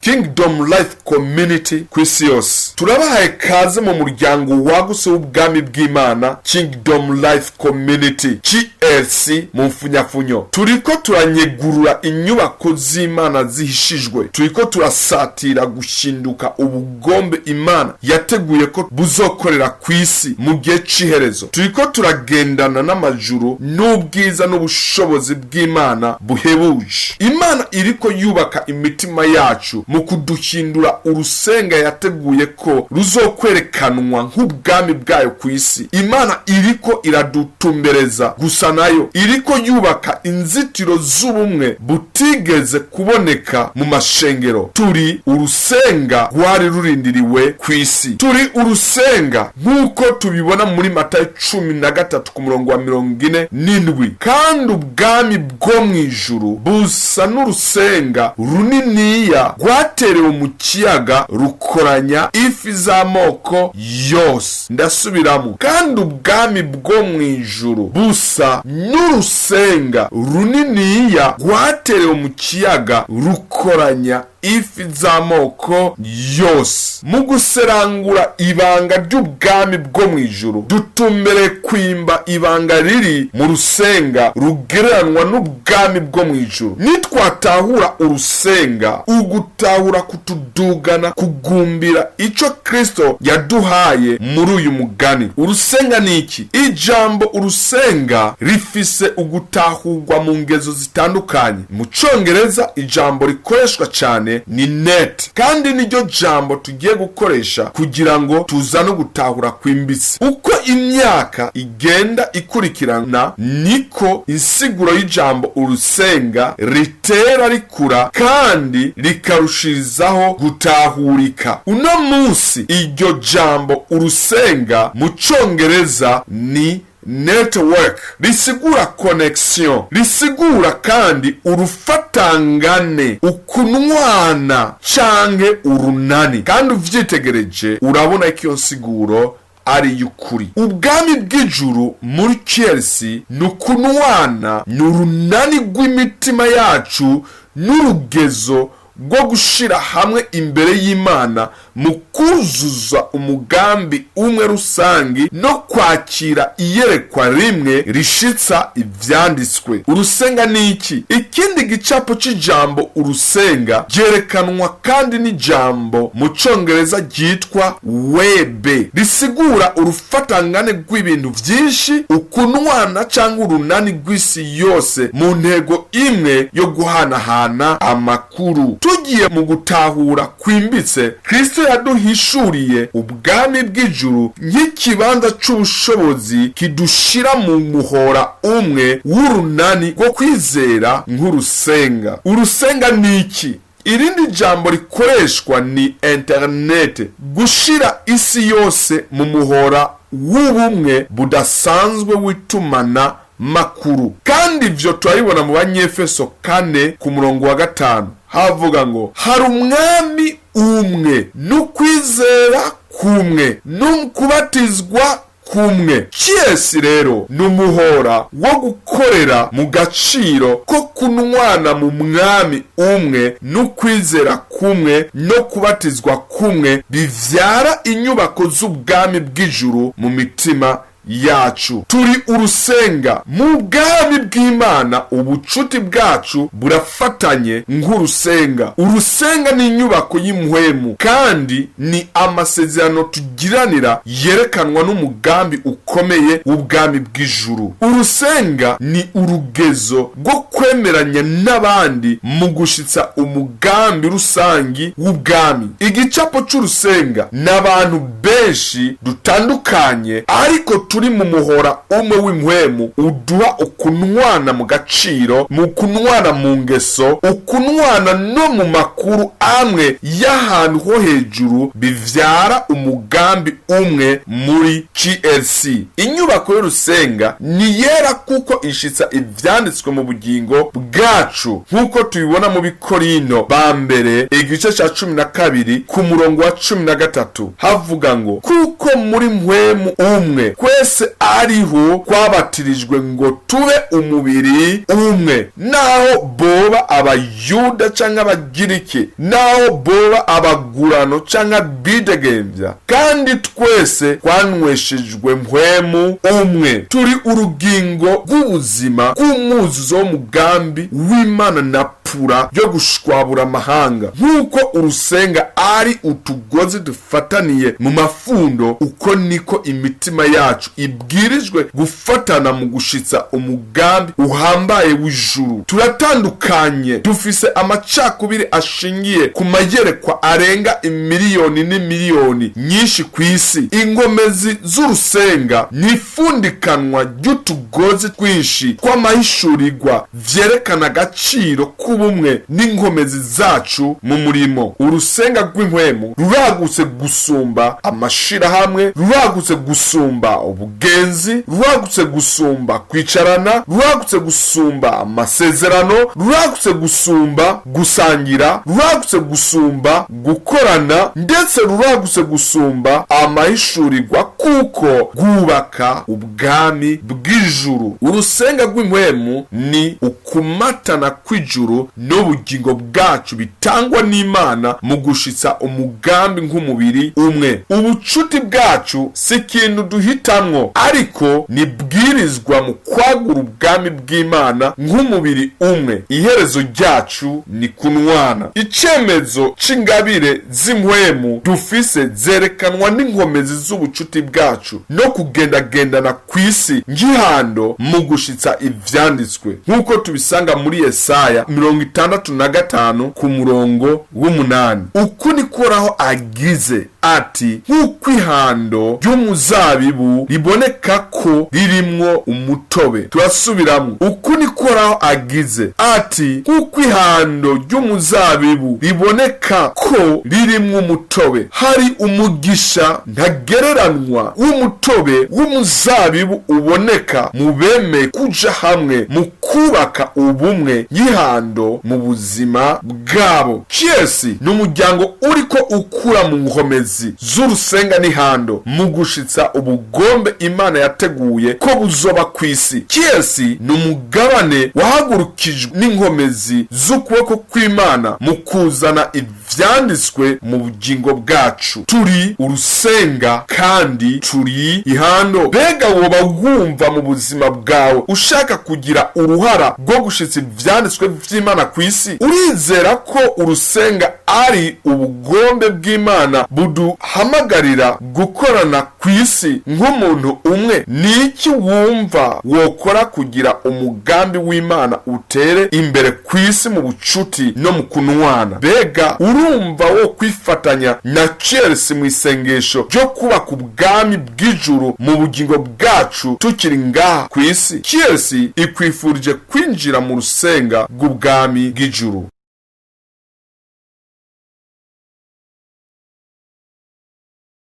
Kingdom Life Community ku isi yose. Turabahaye kaze mu muryango wagutse w'ubwami bw'Imana, Kingdom Life Community, KLC mu mfunyafunyo. Turiko turanyegurura inyubako z'Imana zihishijwe, turiko turasatira gushinduka ubugombe Imana yateguye ko buzokorera ku isi mu gihe c'iherezo. Turiko turagendana n'amajuru n'ubwiza n'ubushobozi bw'Imana buhebuje. Imana iriko yubaka imitima yacu mu kuduhindura urusenga yateguye ko ruzokwerekanwa nk'ubwami bwayo ku isi. Imana iriko iradutumbereza gusa nayo, iriko yubaka inzitiro z'ubumwe butigeze kuboneka mu mashengero. Turi urusenga rwari rurindiriwe ku isi. Turi urusenga nk'uko tubibona muri Matayo 13 ku murongo wa 47. Kandi ubwami bwo mu ijuru busa n'urusenga runiniya rwaterewe mu kiyaga, rukoranya ifi z'amoko yose. Ndasubiramo: kandi ubwami bwo mu ijuru busa n'urusenga runiniya rwaterewe mu kiyaga, rukoranya ifi z'amoko yose. Mu guserangura ibanga ry'ubwami bwo mu ijuru, dutumbere kwimba ibanga riri mu rusenga rugereranwa n'ubwami bwo mu ijuru. Nitwatahura urusenga, ugutahura kutudugana kugumbira ico Kristo yaduhaye muri uyu mugani. Urusenga ni iki? Ijambo urusenga rifise ugutahurwa mu ngezo zitandukanye. Mu Congereza ijambo rikoreshwa cyane ni net, kandi niryo jambo tugiye gukoresha kugira ngo tuzane ugutahura kwimbitse. Uko imyaka igenda ikurikirana, niko insiguro y'ijambo urusenga ritera rikura kandi rikarushirizaho gutahurika. Uno munsi iryo jambo urusenga mu Congereza ni network, risigura connection, risigura kandi urufatangane, ukunwana canke urunani. Kandi uvyitegereje urabona ko iyo nsiguro ari y'ukuri. Ubwami bw'ijuru muri KLC ni ukunwana, ni urunani rw'imitima yacu n'urugezo rwo gushira hamwe imbere y'Imana mu kuzuza umugambi umwe rusangi no kwakira iyerekwa rimwe rishitsa ivyanditswe. Urusenga ni iki? Ikindi gicapo c'ijambo urusenga ryerekanwa kandi n'ijambo mu Congereza ryitwa web, risigura urufatangane rw'ibintu vyinshi, ukunwana cyangwa urunani rw'isi yose mu ntego imwe yo guhanahana amakuru. Tugiye mu gutahura kwimbitse, Kristo yaduhishuriye ubwami bw'ijuru nk'ikibanza c'ubushobozi kidushira mu muhora umwe w'urunani rwo kwizera nk'urusenga. Urusenga ni iki? Irindi jambo rikoreshwa ni interinete, gushira isi yose mu muhora w'ubumwe budasanzwe w'itumana makuru. Kandi ivyo turabibona mu Banyefeso 4 ku murongo wa 5, havuga ngo hari umwami umwe, n'ukwizera kumwe, n'ukubatizwa kumwe. KLC rero ni umuhora wo gukorera mu gaciro ko kunwana mu mwami umwe, n'ukwizera kumwe, no kubatizwa kumwe, bivyara inyubako z'ubwami bw'ijuru mu mitima yacu. Turi urusenga mu bwami bw'Imana. Ubucuti bwacu burafatanye nk'urusenga. Urusenga ni inyubako y'impwemu kandi ni amasezerano tugiranira yerekanwa n'umugambi ukomeye w'ubwami bw'ijuru. Urusenga ni urugezo rwo kwemeranya n'abandi mu gushitsa umugambi rusangi w'ubwami. Igicapo c'urusenga ni abantu benshi dutandukanye, ariko turi mu muhora umwe w'impwemu uduha ukunwana mu gaciro, mu kunwana mu ngeso, ukunwana no mu makuru amwe y'ahantu ho hejuru, bivyara umugambi umwe muri KLC. Inyubako y'urusenga ni yera kuko ishitsa ivyanditswe mu bugingo bwacu, nk'uko tubibona mu Bikorino ba mbere igice ca 12 ku murongo wa 13, havuga ngo kuko Kuko muri mpwemu umwe twese ariho twabatirijwe ngo tube umubiri umwe, naho boba Abayuda canke Abagiriki, naho boba abagurano canke abidegemvya, kandi twese twanyweshejwe mpwemu umwe. Turi urugingo rw'ubuzima bw'umwuzuzo w'umugambi w'Imana na pura yo gushwabura amahanga. Nk'uko urusenga ari utugozi dufataniye mu mafundo, uko niko imitima yacu ibwirijwe gufatana mu gushitsa umugambi uhambaye w'ijuru. Turatandukanye, dufise amacakubiri ashingiye ku mayerekwa arenga imiliyoni n'imiliyoni nyinshi ku isi. Ingomezi z'urusenga ni ifundikanwa ry'utugozi twinshi tw'amahishurirwa vyerekana agaciro k'ubumwe n'inkomezi zacu mu murimo. Urusenga rw'impwemu ruragutse gusumba amashirahamwe, ruragutse gusumba ubugenzi, ruragutse gusumba kwicarana, ruragutse gusumba amasezerano, ruragutse gusumba gusangira, ruragutse gusumba gukorana, ndetse ruragutse gusumba amahishurirwa, kuko rwubaka ubwami bw'ijuru. Urusenga rw'impwemu ni ukumatana kw'ijuru n'ubugingo bwacu bitangwa n'Imana mu gushitsa umugambi nk'umubiri umwe. Ubucuti bwacu si ikintu duhitamwo, ariko nibwirizwa mu kwagura ubwami bw'Imana nk'umubiri umwe. Iherezo ryacu ni kunwana. Icemezo c'ingabire z'impwemu dufise zerekanwa n'inkomezi z'ubucuti bwacu no kugendagendana kw'isi ngihando mu gushitsa ivyanditswe, nk'uko tubisanga muri Yesaya 65 ku murongo w'8. Uku nikoraho agize ati: nk'uko ihando ry'umuzabibu riboneka ko ririmwo umutobe. Turasubiramwo: uku nikoraho agize ati: nk'uko ihando ry'umuzabibu riboneka ko ririmwo umutobe. Hari umugisha ntagereranwa w'umutobe w'umuzabibu uboneka mu bemeye kuja hamwe mu kubaka ubumwe y'ihando mu buzima bwabo. Kiesi ni umuryango uriko ukura mu nkomezi z'urusenga n'ihando mu gushitsa ubugombe Imana yateguye ko buzoba ku isi. Kiesi ni umugabane wahagurukijwe n'inkomezi z'ukuboko kw'Imana mu kuzana ivyanditswe mu bugingo bwacu. Turi urusenga kandi turi ihando. Mbega woba wumva mu buzima bwawe ushaka kugira uruhara rwo gushitsa ivyanditswe vy'Imana ku isi? Urizera ko urusenga ari ubugombe bw'Imana buduhamagarira gukorana ku isi nk'umuntu umwe? Ni iki wumva wokora kugira umugambi w'Imana utere imbere ku isi mu bucuti no mu kunwana? Mbega urumva wo kwifatanya na Chelsea mu isengesho ryo kubaka ubwami bw'ijuru mu bugingo bwacu tukiri ngaha ku isi? Chelsea ikwifurije kwinjira mu rusenga rw'ubwami bw'ijuru.